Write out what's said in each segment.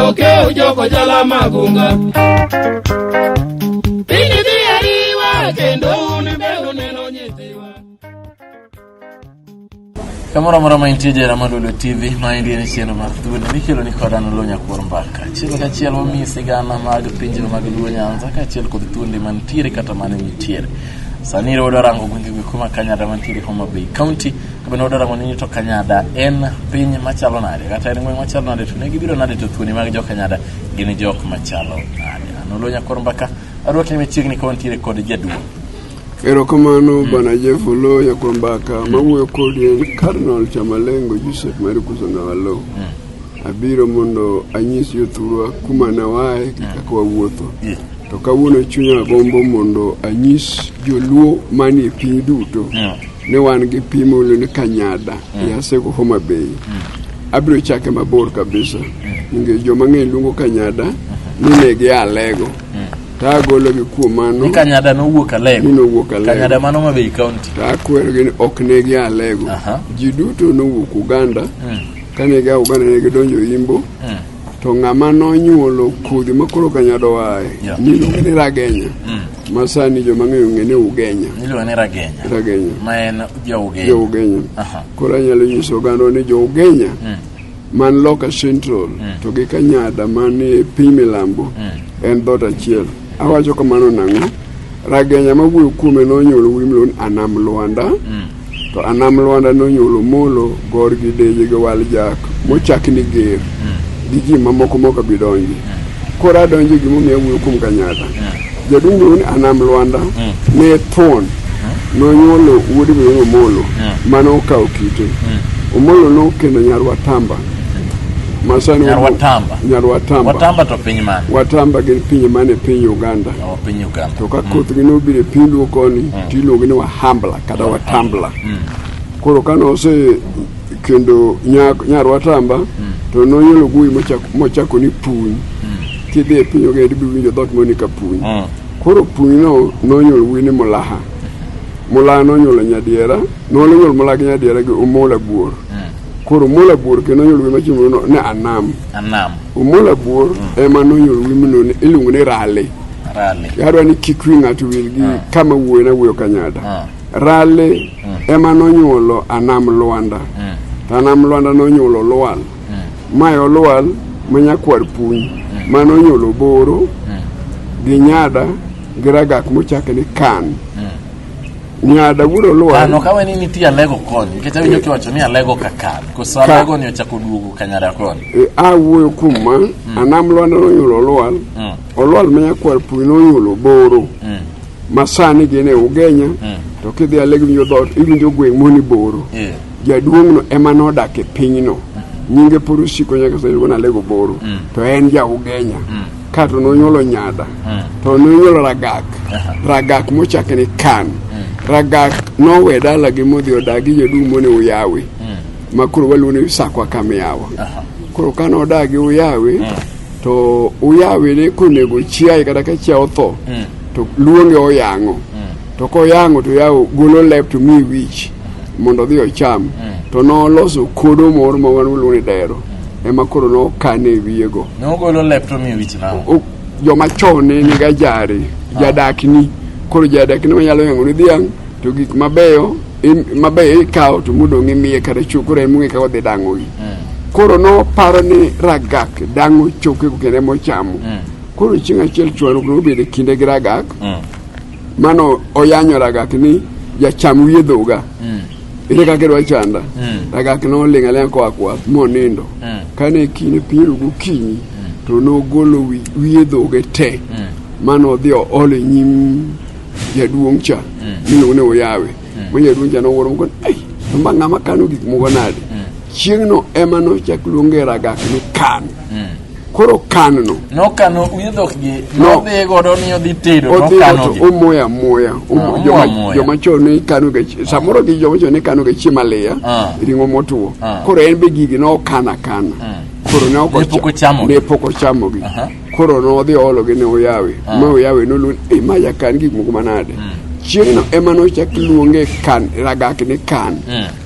Okew joko jala magunga. Piny dhi ariwa kendo un be uneno nyithiwa. Kamoro amora ma intie jahera mar Lolwe TV, maendi en chenro mar thuondi mikelo ni kod an Oloo Nyakuor Mbaka. Achiel kachiel wamiyi sigana mag pinje mag Luo Nyanza kaachiel kod thuondi mantiere kata mane nitiere. Sani wadwa rango gwenge go ma Kanyada mantiere Homa Bay County, to bende wadwa rango ni to Kanyada en piny machalo nade kata en gweng' machalo nade to ne gibiro nade to thuondi mag jo Kanyada gin jok machalo nade. An Oloo Nyakuor Mbaka, arwakni machiegni ka wantiere kod jaduong'. Erokamano Bwana Jeff Oloo Nyakwar Mbaka mawuoyo kodi en Cardinal Chamalengo Joseph Marikuso Ngawalo. Abiro mondo anyis jothurwa kuma nawae gi kaka wawuotho. Yeah. To kawuono chunya gombo mondo anyis joluo manie piny duto ni wan gi piny miluongo ni Kanyada e Asego Homa Bay. Abiro chake mabor kabisa nikech joma ng'eny luongo Kanyada ni ne gia Alego. To agologi kuom mano Ni Kanyada nowuok Alego. ni nowuok Alego. Kanyada mano Homa Bay County. To akwerogi ni ok ne gia Alego. Aha. Ji duto nowuok Uganda. Kane gia Uganda ne gidonjo Imbo. To ng'ama nonyuolo kodhi ma koro Kanyada oaye Yeah. niluonge ni Ragenya. Ma sani joma ng'eyo ng'e ni Ugenya. Iluonge ni Ragenya. Ragenya. Ma en ja-Ugenya. Jo Ugenya. Aha. Koro anyalo nyiso oganda ni jo Ugenya man loka Central to gi Kanyada man e piny milambo en dhoot achiel. Awacho kamano nang'o? Ragenya mawuoyo kuome nonyuolo wuoyi miluongo ni Anam Lwanda. To Anam Lwanda nonyuolo Molo, Gor gi Deje gi Wal Jak mochak ni Ger gi ji mamoko mok abi donje. Koro adonjo e gimomiyo awuoyo kuom Kanyada. Jaduong' miluongo ni Anam Lwanda ne thuon nonyuolo wuode miluongo ni Omolo mane okawo kite. Omolo nokendo nyar Watamba ma sani Nyar Watamba. Nyar Watamba. Watamba to piny mane? Watamba gin pinje mane piny Uganda. Oh, piny Uganda. To ka kothgi nobiro e piny Luo koni to iluongo ni Wahambla kata Watambla. Koro kane ose kendo nyar Watamba to nonyuolo wuoyi mochako ni Puny. Kidhi e piny Uganda ibiro winjo dhoot moro ni Kapuny. Koro Puny no nonyuolo wuoyi ni Mulaha. Mulaha nonyuolo Nyadiera, nonyuolo Mulaha gi Nyadiera gi Omola Buor. Koro Omola Buor kendo nonyuolo wuoyi machielo no ne Anam. Anam. Omola Buor ema nonyuolo wuoyi miluongo ni iluongo ni Rale. Rale. Adwa ni kik wi ng'ato wil gi kama wuoyo nawuoyo Kanyada. Rale ema nonyuolo Anam Lwanda. To Anam Lwanda nonyuolo Olwal. Mae Olwal ma nyakwar Puny ma nonyuolo Boro gi Nyada gi Ragak mochake ni Kan. Nyada wuod Olwal Kano kawe ni nitie Alego koni nikech awinjo kiwacho ni Alego ka kan. Koso Alego ni ochako duogo Kanyada koni. E, awuoyo kuom ma Anam Lwanda nonyuolo Olwal. Olwal ma nyakwar Puny nonyuolo Boro. Ma sani gin e Ugenya to kidhi Alego iwinjo dhoot iwinjo gweng' moni Boro. Yeah. Jaduong'no ema nodak e pinyno. Nyinge pod osiko nyaka sani iluongo ni Alego Boro. To en ja Ugenya. Kato nonyuolo Nyada. To nonyuolo Ragak. Ragak mochake ni Kan. Ragak nowe dalagi modhi odak gi jaduong' moni Uyawi. Ma koro waluongo ni Sakwa Kamiyawa. Koro kane odak gi Uyawi to Uyawi ne konego chiaye kata ka chiaye otho to luonge oyang'o. To koyang'o to yawo golo lep to miye wich mondo odhi ocham. To noloso kodo moro ma wan waluongo ni dero. Ema koro nokane e wiyego. Nogolo lep to miyo wich nang'o? Joma chon ne niga jare, jadakni. Koro jadakni manyalo yang'o ni dhiang' to gik mabeyo mabeyo ikawo to modong' imiye kata chok koro en mong'e kaka odhi dang'ogi. Koro noparo ni ragak dang'o chokego kendo ema ochamo. Koro chieng' achiel chwaruok nobedo e kinde gi ragak. Mano oyanyo ragak ni jacham wiye dhoga. Ere kaka idwa chanda? Ragak noling' aling'a koa kwath monindo. Kane kinde piny oru gokinyi to nogolo wiye dhoge te. Mano odhi oolo e nyim jaduong' cha miluongo ni Oyawe. Ma jaduong' cha nowuoro moko ai to ma ng'ama kano gik moko nade? Chieng'no ema nochak luonge ragak ni kan. Koro kan no Nokano wiye dhok gi No. nodhi godo ni odhi tedo odhi nokano to gi. omoyo amoya. Ah, omoyo amoya. Joma chon ne kano ga samoro gi joma chon ne kano ga chiemo aliya, ring'o motwo. Koro en be gigi nokano akana. Koro ne ok Ne pok ochamogi. Ne pok ochamogi. Aha. Koro nodhi oologi ne Oyawe. Ma Oyawe noluongo ni ma jakan gik moko manade. Chieng'no ema nochak luonge kan ragak ni kan.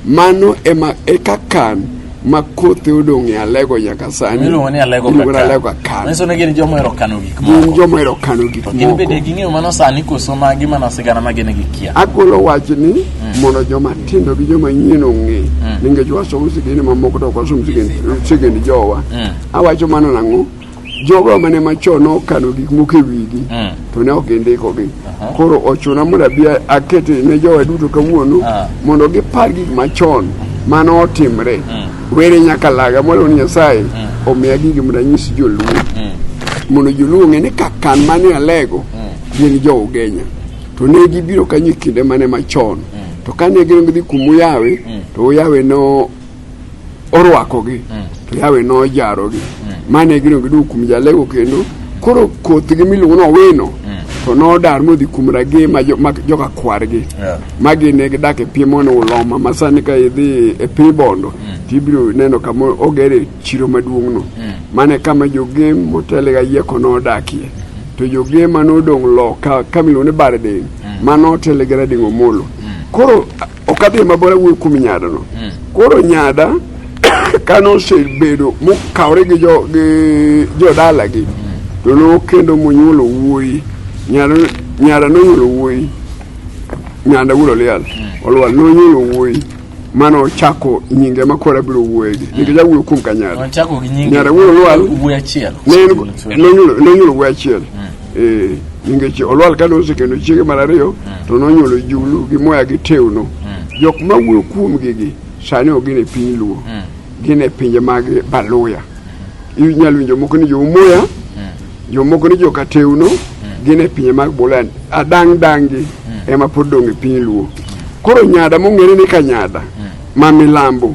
Mano ema eka kan. Ma kothe odong' e Alego nyaka sani. Miluongo ni Alego Iluongo ni Kakan. Alego Kakan. Manyiso ni gin joma ohero kano gik Gin moko. joma ohero kano gik To gin moko. bende ging'eyo mano sani koso magi mana sigana ma gin gikia. Agolo wach ni mondo joma tindo gi joma nyien ong'e nikech wasomo sigend mamoko to ok wasom sigend jowa. Awacho mano nang'o? Jogo mane machon nokano gik moko e wigi to ne ok gindikogi. Koro ochuna mondo abi aket ne jowa duto kawuono mondo gipar gik machon mane otimre. Were nyaka laga moluwo ni Nyasaye omiya gigi mondo anyis joluo. Mondo joluo ong'e ni kakan mane Alego gin jo Ugenya. To ne gibiro kanyo e kinde mane machon. To kane gin gidhi kuma Uyawe to Uyawe no orwakogi to Yawe nojarogi mane gino giduogo kuom jalego kendo koro kothgi miluongo ni Owino to nodar modhi kuom Rage ma joka kwargi ma gin ne gidak e piny moro ni Uloma ma sani ka idhi e piny Bondo to ibiro neno kama ogere chiro maduong'no mane kama jogem motele ga Yieko nodakie to jogem mane odong' loka kama iluongo ni Bardeng mane otele gi Radeng Omolo koro ok adhi mabor awuoyo kuom nyadano koro nyada kane osebedo mokawre gi jo gi jodalagi to nokendo monyuolo wuoyi nyara nyara nonyuolo wuoyi nyanda wuod olial olwal nonyuolo wuoyi mano ochako nyinge ma koro abiro wuoyegi nikech awuoyo kuom kanyada Ochako gi nyinge. Nyara wuod Olwal. Wuoyi achiel. Ne en- nonyuolo wuoyi achiel Eh, nikech olwal kane osekendo chiege mar ariyo to nonyuolo julu gi moya gi tewno jok ma wuoyo kuomgi gi sani ok gin e piny luo gin e pinje mag baluya inyalo winjo moko ni jo-Umoya jomoko ni joka tewno gin e pinje mag Bulan adang' dangi ema pod dong' e piny luo koro nyada mong'ere ni kanyada ma milambo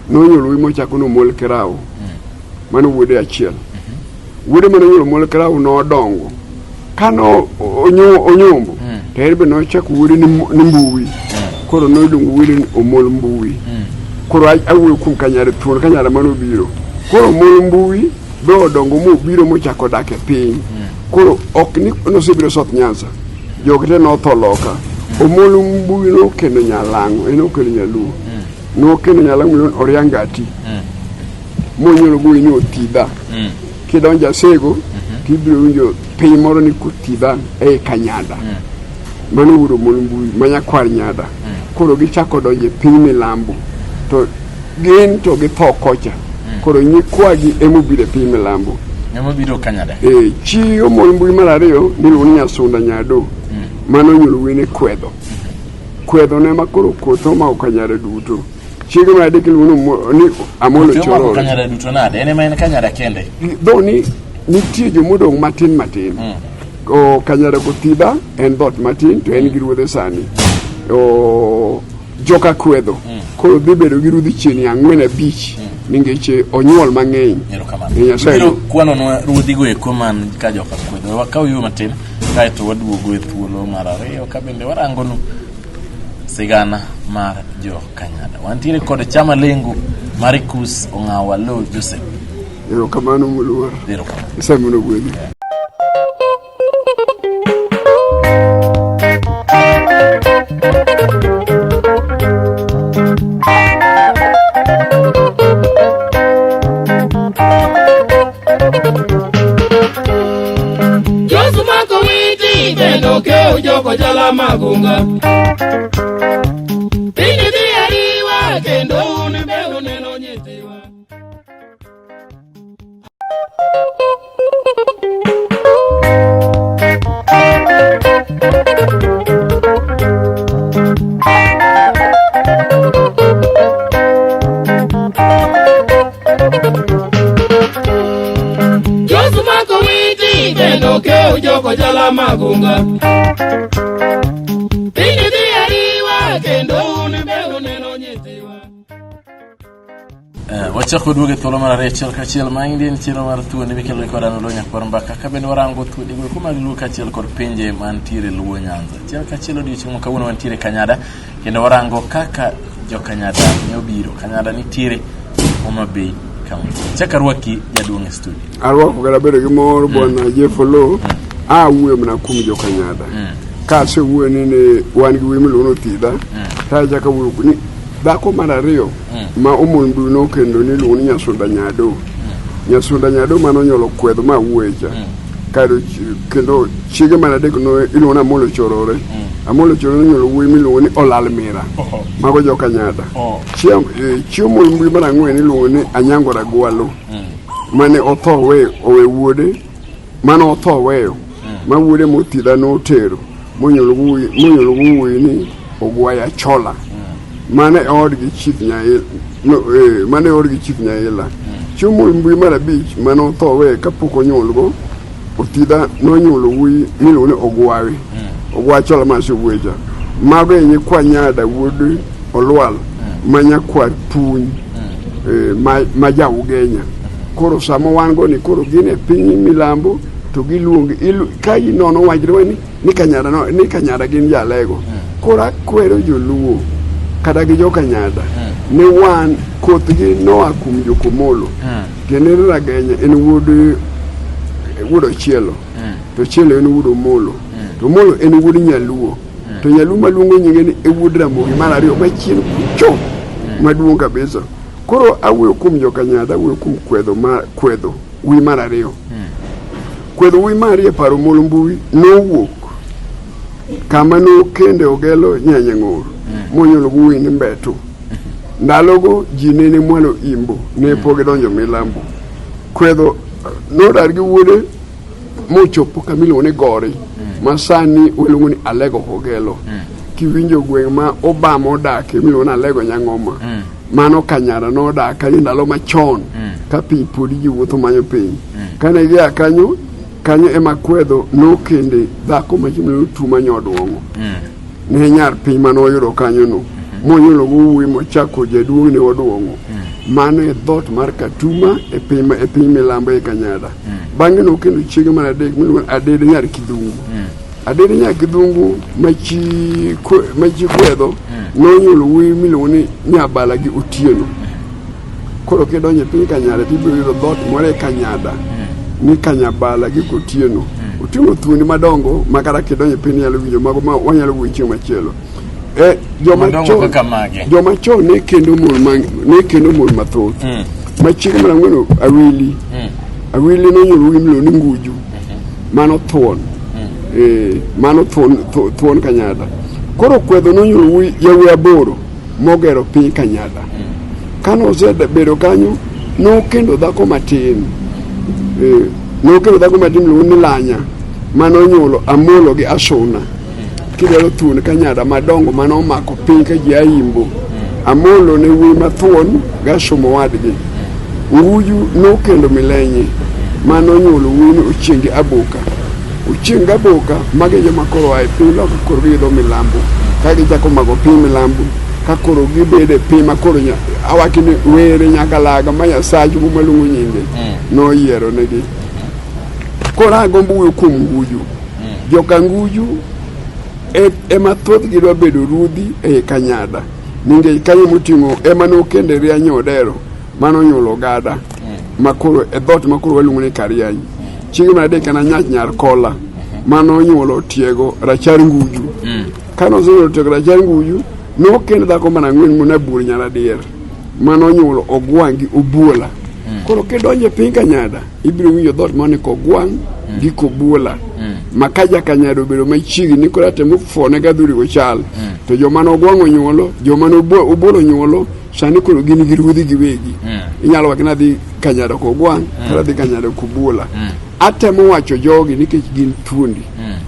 nonyuolo wuoyi mochako ni Omol Kirawo mano wuode achiel wuode mane onyuolo Omol Kirawo nodongo kane onyombo to en be nochako wuode ni Mbuwi koro noluongo wuode ni Omol Mbuwi koro awuoyo kuom Kanyare thuon Kanyare mane obiro koro Omol Mbuwi be odongo mobiro mochako dak e piny koro ok ni nosebiro South Nyanza jogi te notho loka Omolo Mbuwi nokendo Nyalang'o en okendo Nyaluo nokendo Nyalang'o miluongo ni Oriangati monyuolo gowi ni Othidha kidonjo Asego tibiro winjo piny moro ni Kothidha ei Kanyada mano wuod Omolo Mbuwi ma nyakwar Nyada koro gichako donjo e piny milambo to gin to githo kocha koro nyikwagi emobiro e piny milambo Ema biro Kanyada. e chi Omolo Mbuwi mar ariyo niluongo ni Nyasunda Nyado mano onyuolo wuoyi ni Kwedho Kwedho ne ma koro koth omako Kanyada duto chiege mar adek iluongo ni Amolo Koth omako Chorore Kanyada duto nade? En ema en Kanyada kende. dho ni nitie jomodong' matin matin o Kanyada Kothidha en dhoot matin to en gi ruodhe sani o joka Kwedho koro dhi bedo gi ruodhi chiegni ang'wen abich nikech onyuol mang'eny Erokamano. E Nyasaye. Ibiro kwanonwa ruodhigo eko man ka joka Kwedho. Wakaw yo matin kaeto waduogo e thuolo mar ariyo ka bende warangonu sigana mar jo Kanyada. Wantiere kod chama lengo Maricus Ong'awa Lo Joseph. Erokamano moluor. Erokamano. Nyasaye mondo ogwedhi. Josu mako witi kendo keo joko jala magunga. Piny dhi ariwa kendo un be uneno nyithiwa. Josu mako witi kendo keo joko jala magunga. Piny dhi ariwa kendo un be uneno nyithiwa. Wachako duogo e thuolo mar ariyo achiel kachiel ma en chenro mar thuondi mikelo kod an Oloo Nyakwar Mbaka ka bende warango thuondi go eko mag Luo kaachiel kod pinje mantiere Luo Nyanza. Achiel kachiel odiochieng' ma kawuono wantiere Kanyada kendo warango kaka jo Kanyada ne obiro. Kanyada nitiere Homa Bay County. Chak arwaki jaduong' e studio. Arwako kata bedo gi mor bwana Jeff Oloo awuoyo mana kuom jokanyada ka asewuoyo ni ne wan gi wuoyi miluongo ni Othidha to achako awuoyo ni dhako mar ariyo ma Omol Mbui nokendo niluongo ni Nyasunda Nyado. Nyasunda Nyado mane onyuolo Kwedho ma wuoye cha. Kado kendo chiege mar adek no iluongo ni Amolo Chorore. Amolo Chorore nonyuolo wuoyi miluongo ni Olal Mira. Mago joka Nyada. Chi Omol Mbui mar ang'wen iluongo ni Anyango Ragwalo. Mane otho owe wuode mane otho weyo ma wuode mothidha notero monyuolo wuoyi ni Ogwaya Chola. Mane e odgi Chief Nyaila, no, mane e odgi Chief Nyaila. Chi Omol Mbui mar abich mane otho weyo kapok onyuolgo Othidha nonyuolo wuoyi miluongo ni Ogwawe. Ogwa Chola ma asewuoye cha. Mago e nyikwa Nyada wuod Olwal ma nyakwar Puny ma ja Ugenya. Koro sama wan go ni koro gin e piny milambo to giluongi ka inono wachre ni ni Kanyada no, ni Kanyada gin jalego. Koro akwero joluo kata gi jokanyada ni wan kothgi noa kuom jokomolo. Tiende ni Ragenya en wuod Ochielo to Ochielo en wuod Omolo to Omolo en wuod Nyaluo to Nyaluo maluongo nyinge ni e wuod Ramogi mar ariyo machien kucho maduong' kabisa. Koro awuoyo kuom jokanyada, awuoyo kuom kwedho mar kwedho wuoyi mar ariyo. Kwedho wuoyi mar ariyo e paro Omolo Mbui nowuok kama nokende Ogelo Nyanyang'or monyuolo wuoyi ni Mbeto. Ndalogo ji nene mwalo imbo ne pok gidonjo milambo. Kwedho nodar gi wuode mochopo kama iluongo ni Gori ma sani waluongo ni Alego Kogelo. Kiwinjo gweng' ma Obama odakie miluongo ni Alego Nyang'oma. Mano Kanyada nodak kanyo ndalo machon ka piny podi ji wuotho manyo piny. Kane gia kanyo, kanyo ema Kwedho nokende dhako machiegni ni Tuma Nyodwong'o. Ne nyar piny mane oyudo kanyono. Monyuolo go wuoyi mochako jaduong' ne Odwong'o. Mano e dhoot mar Katuma e piny e piny milambo e Kanyada. Bang'e nokendo chiege mar adek miluongo ni Adede nyar Kidhungu. Adede nyar Kidhungu ma chi Kwedho nonyuolo wuoyi miluongo ni Nyabala gi Otieno. Koro kidonjo e piny Kanyada to ibiro yudo dhoot moro e Kanyada ni Kanyabala gi Kotieno. Oting'o thuondi madongo ma kata kidonjo e piny inyalo winjo mago ma wanyalo wuoyo chieng' machielo. Joma Madongo chon kaka mage? joma chon ne kendo mon ne kendo mon mathoth. Machiegni mar ang'wen Awili. Awili nonyuolo wuoyi miluongo ni Nguju. Mano thuon. Mano thuon thuon Kanyada. Koro Kwedho nonyuolo wuoyi yawuoyi aboro mogero piny Kanyada. Kane osebedo kanyo, nokendo dhako matin. Nokendo dhako matin miluongo ni Lanya, mane onyuolo Amolo gi Asuna. Kidwaro thuon Kanyada madongo mane omako piny ka ji aimbo. Amolo ne wuoyi mathuon gi Asuma owadgi. Nguju nokendo Milenye mane onyuolo wuoyi ni Ochieng gi Aboka. Ochieng gi Aboka mago e joma koro oa e piny loka koro giidho milambo ka gichako mako piny milambo ka koro gibedo e piny ma koro awacho ni were Nyakalaga ma Nyasachu maluongo nyinge noyiero negi. Koro agombo wuoyo kuom Nguju. Joka Nguju ema thothgi dwa bedo ruodhi ei Kanyada nikech kanyo moting'o ema nokende Riany Odero mane onyuolo Ogada ma koro e dhoot ma koro waluongo ni Kariany. Chiege mar adek en Anyach nyar Kola mane onyuolo Tiego Rachar Nguju. Kane osenyuolo Tiego Rachar Nguju nokend dhako mar ang'wen mon Abuor nyar Adier mane onyuolo Ogwang' gi Obuola. Koro kidonjo e piny Kanyada ibiro winjo dhoot moro ni Kogwang' gi Kobuola ma ka ja Kanyada obedo machiegni ni koro atemo fone ka dhurigo chal to joma ne Ogwang' onyuolo joma ne Obuola onyuolo sani koro gin gi ruodhi giwegi inyalo wacho ni adhi Kanyada Kogwang' kata adhi Kanyada Kobuola atemo wacho jogi nikech gin thuondi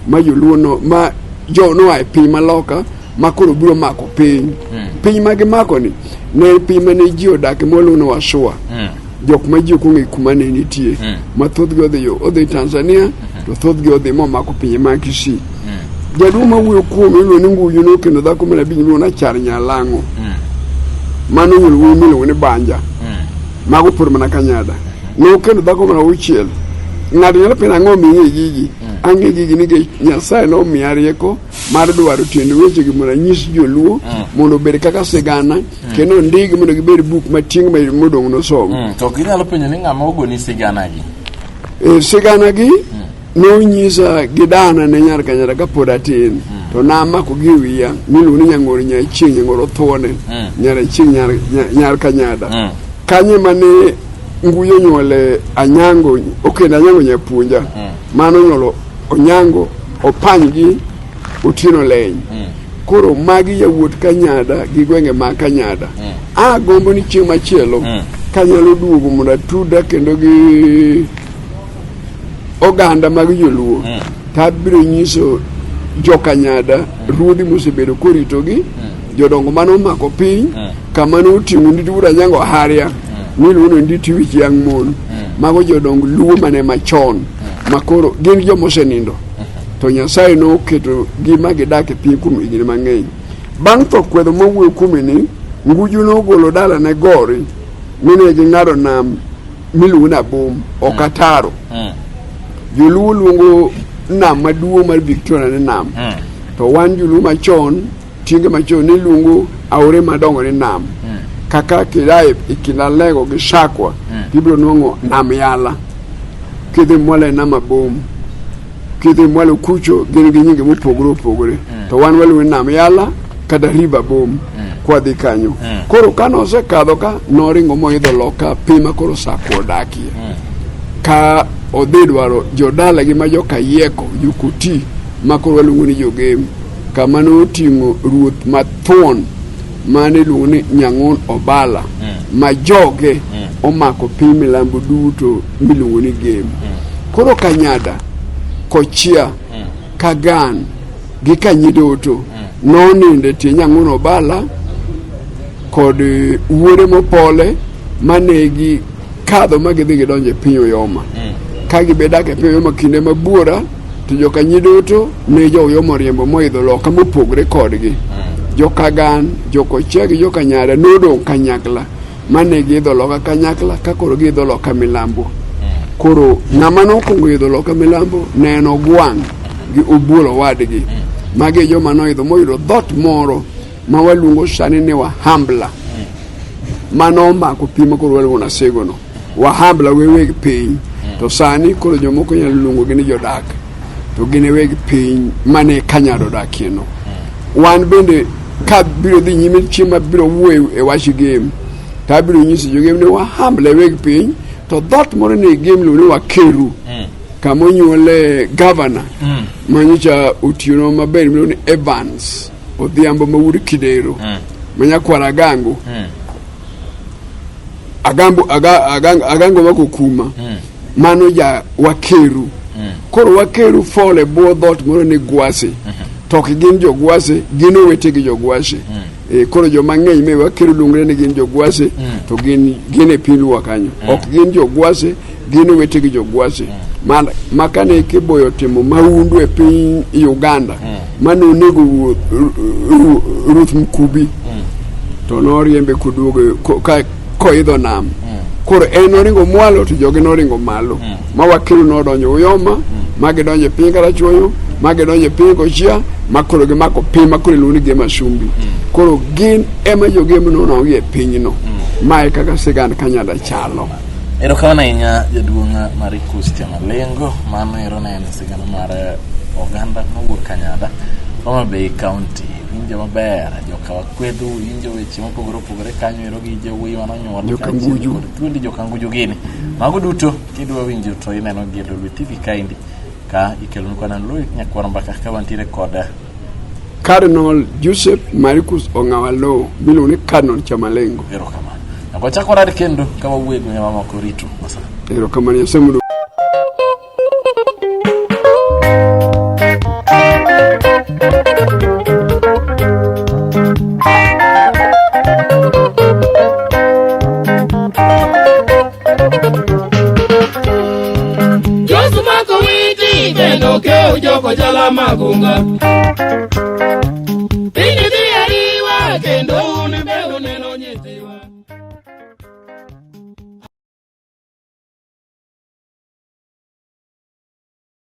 ma joluo no ma jo noa e piny maloka ma koro biro mako piny piny ma gimako ni ne en piny mane ji odake mwaluongo ni Wasua jok ma ji ok ong'e kuma ne nitie ma thothgi odhi odhi Tanzania to thothgi odhi momako pinje mag Kisii jaduong' mawuoyo kuome iluongo ni Nguju nokendo dhako mar abich miluongo ni Achar Nyalang'o mano onyuolo wuoyi miluongo ni Banja mago pod mana Kanyada nokendo dhako mar auchiel ng'ato nyalo penjo ang'o ming'e gigi ang'e gigi nikech Nyasaye nomiya rieko mar dwaro tiend wechegi mondo anyis joluo mondo obed kaka sigana kendo ondigi mondo gibed buk ma tieng' modong' nosom. To ginyalo penjo ni ng'ama ogoni siganagi. Siganagi nonyisa gi dana ne nyar Kanyada kapod atin. To namako gi e wiya miluongo ni Nyang'oro Nyachieng', Nyang'oro Thuone, Nyar Achieng' Nyar Kanyada. Kanyo ema ne Nguyo onyuole Anyango, okendo Anyango Nyapuonja. Mano onyuolo Onyango, Opany gi Otieno Leny. Koro magi yawuot Kanyada gi gwenge mag Kanyada. Agombo ni chieng' machielo kanyalo duogo mondo atuda kendo gi oganda mag joluo to abiro nyiso jokanyada ruodhi mosebedo koritogi jodongo mane omako piny kama ne oting'o nditi wuod Anyango Haria miluongo ni nditi wich yang' mon mago jodong luo mane machon makoro gin joma osenindo to Nyasaye noketo gi ma gidak e piny kuom higni mang'eny. Bang' tho kwedho mawuoyo kuome ni, Nguju nogolo dalane Gori mine ging'ado nam miluongo ni Abom, ok ataro. Joluo luongo nam maduong' mar Victoria ni nam. To wan joluo machon, tienge machon niluongo aore madongo ni nam. Kaka kida e kind Alego gi Sakwa, ibiro nwang'o nam Yala. Kidhi mwalo e nam Abom, kidhi mwalo kucho gin gi nyinge mopogore opogore. To wan waluongo ni nam Yala kata River Bom kwadhi kanyo. Koro kane osekadho ka, noringo moidho loka piny ma koro Sakwa odakie. Ka odhi dwaro jodalagi ma joka Yieko, Jokoti ma koro waluongo ni Jogem, kama noting'o ruoth mathuon mane iluongo ni Nyang'on Obala ma joge omako piny milambo duto miluongo ni Gem. Koro Kanyada, Kochia, Kagan gi Kanyidoto nonindo e tie Nyang'on Obala kod wuode mopole mane gi kadho ma gidhi gidonjo e piny Uyoma. Ka gibedak e piny Uyoma kinde ma buora to joka Nyidoto ne jo Uyoma oriembo moidho loka mopogre kodgi. Jokagan, Jokochia gi Jokanyada nodong' kanyakla mane giidho loka kanyakla ka koro giidho loka milambo. Koro ng'ama nokwongo idho loka milambo ne en Ogwang' gi Obuol owadgi. Magi e joma noidho moyudo dhoot moro ma waluongo sani ni Wahambla. Mano omako pi ma koro waluongo Nasegono. Wahambla we weg piny. To sani koro jomoko nyalo luongogi ni jodak. To gin e weg piny mane Kanyada odakieno. Wan bende ka biro dhi nyime chieng' ma biro wuoyo e wach Gem, to abiro nyiso jogem ni Wahambla e weg piny to dhoot moro ni Gem iluongo ni Wakeru. Kama onyuole gavana ma nyocha otiyonwa maber miluongo ni Evans Odhiambo ma wuod Kidero ma nyakwar Agango. Agambo, Agango ma Kokuma. Mano ja Wakeru. Koro Wakeru fall e bwo dhoot moro ni Gwase. To ok gin jo Gwase, gin owete gi jo Gwase. Koro joma ng'eny me Wakeru luongre ni gin jo Gwase, to gin e piny Luo kanyo. Ok gin jo Gwase, gin owete gi jo Gwase. Ma kane Kiboyo otimo mahundu e piny Uganda, mane onego Ruth Mkubi, to noriembe koduogo koidho nam. Koro en noringo mwalo to joge noringo malo. Ma Wakeru nodonjo Uyoma, ma gidonjo e piny Karachuonyo, ma gidonjo e piny Kochia, ma koro gimako piny ma koro iluongo ni Gem Asumbi. Koro gin ema jogem nonwang'o e pinyno. Ma e kaka sigand Kanyada chalo. Erokamano ahinya jaduong' Marikus Chamalengo. Mano ero ne en sigana mar oganda mawuok Kanyada, Homa Bay County. Winjo maber, joka Wakwedhu winjo weche mopogore opogore kanyo ero gi jowuoyi mane onyuol Joka kaachiel Nguju. kod thuondi joka Nguju gini. Mago duto kidwa winjo to ineno gi e Lolwe TV kaendi ka ikelonu kod an Louis Nyakwar Mbaka ka wantiere kod Cardinal Joseph Marcus Ong'awa Low miluongo ni Cardinal Chamalengo. Erokamano. Nyaka wachak warad kendo ka wawuoyo e gwenge mamoko rito masana. Erokamano Nyasaye mondo Josu mako witi kendo keu joko jala magunga. Piny